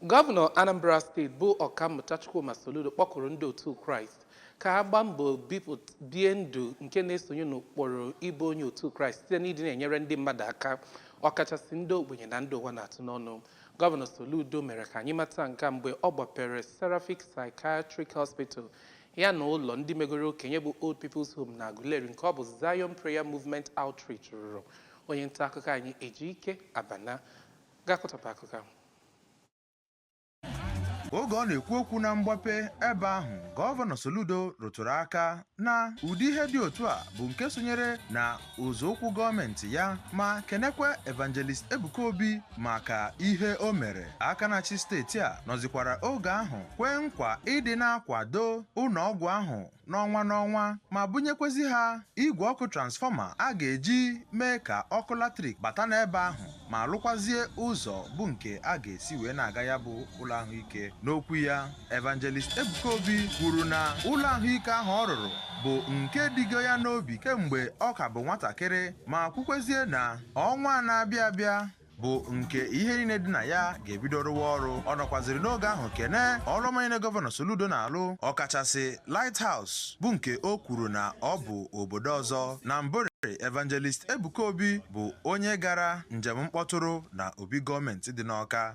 Gọvanọ Anambra Steeti bụ Ọkammụta Chukwuma Soludo kpọkuru ndị otu Kraịst ka ha gbaa mbọ bie ndụ nke na-esonye n'ụkpụrụ ịbụ onye otu Kraịst site n'ịdị na-enyere ndị mmadụ aka, ọkachasị ndị ogbenye na ndị ụwa na-atụ n'ọnụ. Gọvanọ Soludo mere ka anyị mata nke a mgbe ọ gbapere Seraphic Psychiatric Hospital ya na ụlọ ndị megoro okenye bụ Old People's Home na Aguleri nke ọ bụ Zion Prayer Movement Outreach rụrụ. Onye nta akụkọ anyị Ejike Abana ga-akọtọpụ akụkọ ahụ. Oge ọ na-ekwu okwu na mgbape ebe ahụ, Gọvanọ Soludo rụtụrụ aka na ụdị ihe dị otu a bụ nke sonyere na ụzọụkwụ gọọmenti ya, ma kenekwe Evangelist Ebuka Obi maka ihe o mere. Aka na-achị steeti a nọzikwara oge ahụ kwee nkwa ịdị na-akwado ụlọọgwụ ahụ n'ọnwa n'ọnwa, ma bunyekwezi ha igwe ọkụ transformer a ga-eji mee ka ọkụ latrik bata n'ebe ahụ, ma lụkwazie ụzọ bụ nke a ga-esi wee na-aga ya bụ ụlọ ahụike. N'okwu ya, Evangelist Ebuka Obi kwuru na ụlọ ahụike ahụ ọ rụrụ bụ nke dịgo ya n'obi kemgbe ọ ka bụ nwatakịrị, ma kwukwezie na ọnwa na-abịa abịa bụ nke ihe niile dị na ya ga-ebido rụwa ọrụ. Ọ nọkwaziri n'oge ahụ kene ọrụ ọma niile Gọvanọ Soludo na-alụ, ọkachasị Lighthouse bụ nke o kwuru na ọ bụ obodo ọzọ. Na mbụrị, Evangelist Ebuka Obi bụ onye gara njem mkpọtụrụ na obi gọọmenti dị n'Awka.